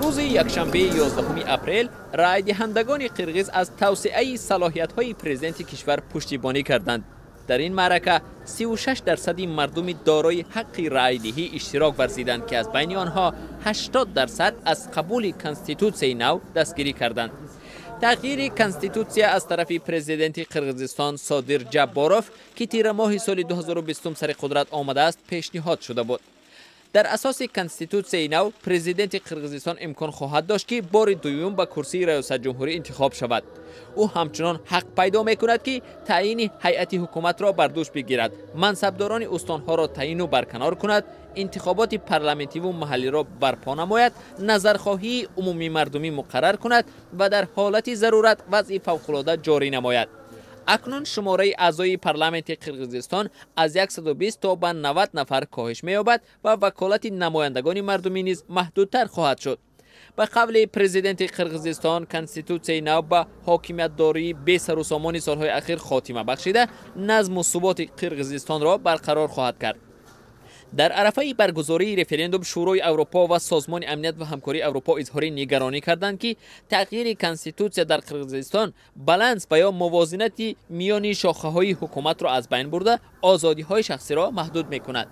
Рӯзи якшанбеи 11 апрел раъйдиҳандагони қирғиз аз тавсеаи салоҳиятҳои президенти кишвар пуштибонӣ карданд. Дар ин маърака 36% мардуми дорои ҳаққи раъйдиҳӣ иштирок варзиданд, ки аз байни онҳо 80% аз қабули конститутсияи нав дастгирӣ карданд. Тағйири конститутсия аз тарафи президенти Қирғизистон Содир Ҷабборов, ки тирамоҳи соли 2020 сари қудрат омадааст, пешниҳод шуда буд. Дар асоси конститутсияи нав президенти Қирғизистон имкон хоҳад дошт, ки бори дуюм ба курсии раёсатҷумҳурӣ интихоб шавад. Ӯ ҳамчунон ҳақ пайдо мекунад, ки таъйини ҳайати ҳукуматро бар дӯш бигирад, мансабдорони устонҳоро таъйину барканор кунад, интихоботи парламентиву маҳаллиро барпо намояд, назархоҳии умумимардумӣ муқаррар кунад ва дар ҳолати зарурат вазъи фавқулода ҷорӣ намояд. Акнун шумораи аъзои парламенти Қирғизистон аз 120 то ба 90 нафар коҳиш меёбад ва ваколати намояндагони мардумӣ низ маҳдудтар хоҳад шуд. Ба қавли президенти Қирғизистон, конститутсияи нав ба ҳокимиятдории бесарусомони солҳои ахир хотима бахшида, назму суботи Қирғизистонро барқарор хоҳад кард. Дар арафаи баргузории референдум Шӯрои Аврупо ва Созмони амният ва ҳамкории Аврупо изҳори нигаронӣ карданд, ки тағйири конститутсия дар Қирғизистон баланс ва ё мувозинати миёни шохаҳои ҳукуматро аз байн бурда, озодиҳои шахсиро маҳдуд мекунад.